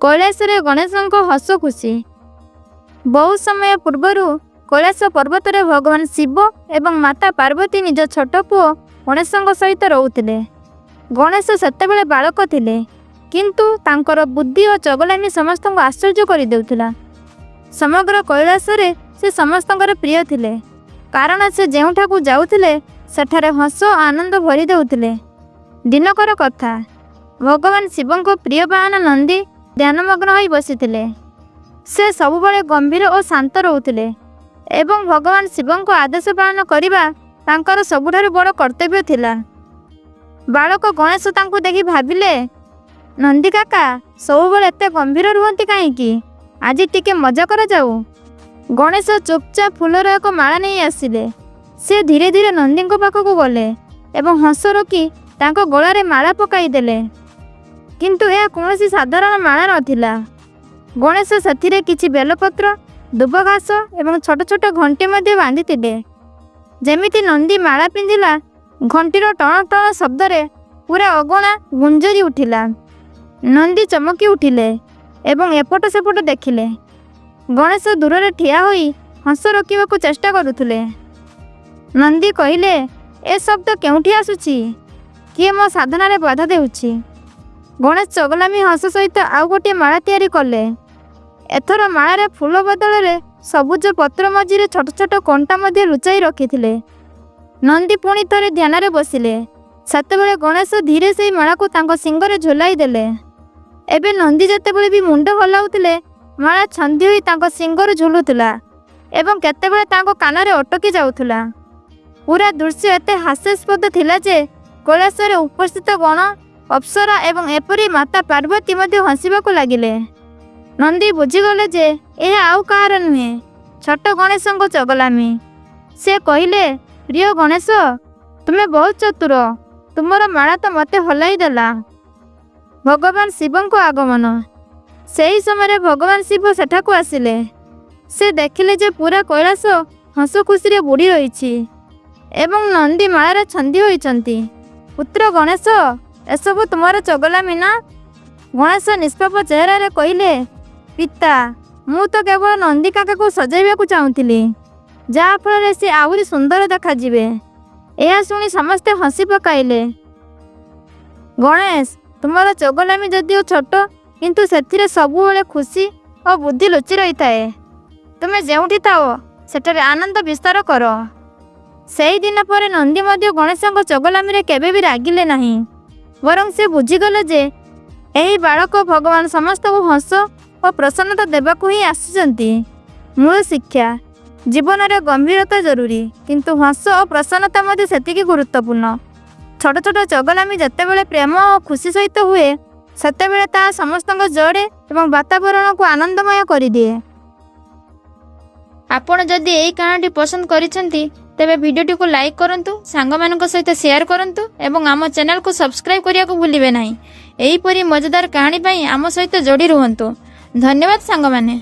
କୈଳାସରେ ଗଣେଶଙ୍କ ହସ ଖୁସି। ବହୁତ ସମୟ ପୂର୍ବରୁ କୈଳାସ ପର୍ବତରେ ଭଗବାନ ଶିବ ଏବଂ ମାତା ପାର୍ବତୀ ନିଜ ଛୋଟ ପୁଅ ଗଣେଶଙ୍କ ସହିତ ରହୁଥିଲେ। ଗଣେଶ ସେତେବେଳେ ବାଳକ ଥିଲେ, କିନ୍ତୁ ତାଙ୍କର ବୁଦ୍ଧି ଓ ଚଗଲାମି ସମସ୍ତଙ୍କୁ ଆଶ୍ଚର୍ଯ୍ୟ କରିଦେଉଥିଲା। ସମଗ୍ର କୈଳାସରେ ସେ ସମସ୍ତଙ୍କର ପ୍ରିୟ ଥିଲେ, କାରଣ ସେ ଯେଉଁଠାକୁ ଯାଉଥିଲେ ସେଠାରେ ହସ ଓ ଆନନ୍ଦ ଭରି ଦେଉଥିଲେ। ଦିନକର କଥା, ଭଗବାନ ଶିବଙ୍କ ପ୍ରିୟ ବାହନ ନନ୍ଦୀ ଧ୍ୟାନମଗ୍ନ ହୋଇ ବସିଥିଲେ। ସେ ସବୁବେଳେ ଗମ୍ଭୀର ଓ ଶାନ୍ତ ରହୁଥିଲେ ଏବଂ ଭଗବାନ ଶିବଙ୍କ ଆଦେଶ ପାଳନ କରିବା ତାଙ୍କର ସବୁଠାରୁ ବଡ଼ କର୍ତ୍ତବ୍ୟ ଥିଲା। ବାଳକ ଗଣେଶ ତାଙ୍କୁ ଦେଖି ଭାବିଲେ, "ନନ୍ଦୀ କାକା ସବୁବେଳେ ଏତେ ଗମ୍ଭୀର ରୁହନ୍ତି କାହିଁକି? ଆଜି ଟିକେ ମଜା କରାଯାଉ।" ଗଣେଶ ଚୁପଚାପ ଫୁଲର ଏକ ମାଳା ନେଇ ଆସିଲେ। ସେ ଧୀରେ ଧୀରେ ନନ୍ଦୀଙ୍କ ପାଖକୁ ଗଲେ ଏବଂ ହସ ରୋକି ତାଙ୍କ ଗଳାରେ ମାଳା ପକାଇଦେଲେ। କିନ୍ତୁ ଏହା କୌଣସି ସାଧାରଣ ମାଳା ନଥିଲା। ଗଣେଶ ସେଥିରେ କିଛି ବେଲପତ୍ର, ଦୁବ ଘାସ ଏବଂ ଛୋଟ ଛୋଟ ଘଣ୍ଟି ମଧ୍ୟ ବାନ୍ଧିଥିଲେ। ଯେମିତି ନନ୍ଦୀ ମାଳା ପିନ୍ଧିଲା, ଘଣ୍ଟିର ଟଣ ଟଣ ଶବ୍ଦରେ ପୁରା ଅଗଣା ଗୁଞ୍ଜରି ଉଠିଲା। ନନ୍ଦୀ ଚମକି ଉଠିଲେ ଏବଂ ଏପଟ ସେପଟ ଦେଖିଲେ। ଗଣେଶ ଦୂରରେ ଠିଆ ହୋଇ ହସ ରୋକିବାକୁ ଚେଷ୍ଟା କରୁଥିଲେ। ନନ୍ଦୀ କହିଲେ, "ଏ ଶବ୍ଦ କେଉଁଠି ଆସୁଛି? କିଏ ମୋ ସାଧନାରେ ବାଧା ଦେଉଛି?" ଗଣେଶ ଚଗଲାମି ହସ ସହିତ ଆଉ ଗୋଟିଏ ମାଳା ତିଆରି କଲେ। ଏଥର ମାଳାରେ ଫୁଲ ବଦଳରେ ସବୁଜ ପତ୍ର ମଝିରେ ଛୋଟ ଛୋଟ କଣ୍ଟା ମଧ୍ୟ ଲୁଚାଇ ରଖିଥିଲେ। ନନ୍ଦୀ ପୁଣି ଥରେ ଧ୍ୟାନରେ ବସିଲେ। ସେତେବେଳେ ଗଣେଶ ଧୀରେ ସେଇ ମାଳାକୁ ତାଙ୍କ ଶିଙ୍ଗରେ ଝୁଲାଇ ଦେଲେ। ଏବେ ନନ୍ଦୀ ଯେତେବେଳେ ବି ମୁଣ୍ଡ ହଲାଉଥିଲେ, ମାଳା ଛନ୍ଦି ହୋଇ ତାଙ୍କ ଶିଙ୍ଗରୁ ଝୁଲୁଥିଲା ଏବଂ କେତେବେଳେ ତାଙ୍କ କାନରେ ଅଟକି ଯାଉଥିଲା। ପୁରା ଦୃଶ୍ୟ ଏତେ ହାସ୍ୟାସ୍ପଦ ଥିଲା ଯେ କୈଳାସରେ ଉପସ୍ଥିତ ଗଣ, ଅପ୍ସରା ଏବଂ ଏପରି ମାତା ପାର୍ବତୀ ମଧ୍ୟ ହସିବାକୁ ଲାଗିଲେ। ନନ୍ଦୀ ବୁଝିଗଲେ ଯେ ଏହା ଆଉ କାହାର ନୁହେଁ, ଛୋଟ ଗଣେଶଙ୍କ ଚଗଲାମି। ସେ କହିଲେ, "ପ୍ରିୟ ଗଣେଶ, ତୁମେ ବହୁତ ଚତୁର। ତୁମର ମାଳା ତ ମୋତେ ହଲାଇ ଦେଲା।" ଭଗବାନ ଶିବଙ୍କ ଆଗମନ। ସେହି ସମୟରେ ଭଗବାନ ଶିବ ସେଠାକୁ ଆସିଲେ। ସେ ଦେଖିଲେ ଯେ ପୁରା କୈଳାସ ହସ ଖୁସିରେ ବୁଡ଼ି ରହିଛି ଏବଂ ନନ୍ଦୀ ମାଳାରେ ଛନ୍ଦି ହୋଇଛନ୍ତି। "ପୁତ୍ର ଗଣେଶ, ଏସବୁ ତୁମର ଚଗଲାମି ନା?" ଗଣେଶ ନିଷ୍ପାପ ଚେହେରାରେ କହିଲେ, "ପିତା, ମୁଁ ତ କେବଳ ନନ୍ଦୀ କାକାକୁ ସଜାଇବାକୁ ଚାହୁଁଥିଲି, ଯାହାଫଳରେ ସେ ଆହୁରି ସୁନ୍ଦର ଦେଖାଯିବେ।" ଏହା ଶୁଣି ସମସ୍ତେ ହସି ପକାଇଲେ। "ଗଣେଶ, ତୁମର ଚଗଲାମି ଯଦିଓ ଛୋଟ, କିନ୍ତୁ ସେଥିରେ ସବୁବେଳେ ଖୁସି ଓ ବୁଦ୍ଧି ଲୁଚି ରହିଥାଏ। ତୁମେ ଯେଉଁଠି ଥାଅ, ସେଠାରେ ଆନନ୍ଦ ବିସ୍ତାର କର।" ସେହିଦିନ ପରେ ନନ୍ଦୀ ମଧ୍ୟ ଗଣେଶଙ୍କ ଚଗଲାମିରେ କେବେ ବି ରାଗିଲେ ନାହିଁ। ବରଂ ସେ ବୁଝିଗଲେ ଯେ ଏହି ବାଳକ ଭଗବାନ ସମସ୍ତଙ୍କୁ ହସ ଓ ପ୍ରସନ୍ନତା ଦେବାକୁ ହିଁ ଆସିଛନ୍ତି। ମୂଳ ଶିକ୍ଷା: ଜୀବନରେ ଗମ୍ଭୀରତା ଜରୁରୀ, କିନ୍ତୁ ହସ ଓ ପ୍ରସନ୍ନତା ମଧ୍ୟ ସେତିକି ଗୁରୁତ୍ୱପୂର୍ଣ୍ଣ। ଛୋଟ ଛୋଟ ଚଗଲାମି ଯେତେବେଳେ ପ୍ରେମ ଓ ଖୁସି ସହିତ ହୁଏ, ସେତେବେଳେ ତାହା ସମସ୍ତଙ୍କ ଯୋଡ଼େ ଏବଂ ବାତାବରଣକୁ ଆନନ୍ଦମୟ କରିଦିଏ। ଆପଣ ଯଦି ଏହି କାହାଣୀଟି ପସନ୍ଦ କରିଛନ୍ତି, ତେବେ ଭିଡ଼ିଓଟିକୁ ଲାଇକ୍ କରନ୍ତୁ, ସାଙ୍ଗମାନଙ୍କ ସହିତ ସେୟାର କରନ୍ତୁ ଏବଂ ଆମ ଚ୍ୟାନେଲକୁ ସବସ୍କ୍ରାଇବ୍ କରିବାକୁ ଭୁଲିବେ ନାହିଁ। ଏହିପରି ମଜାଦାର କାହାଣୀ ପାଇଁ ଆମ ସହିତ ଯୋଡ଼ି ରୁହନ୍ତୁ। ଧନ୍ୟବାଦ ସାଙ୍ଗମାନେ।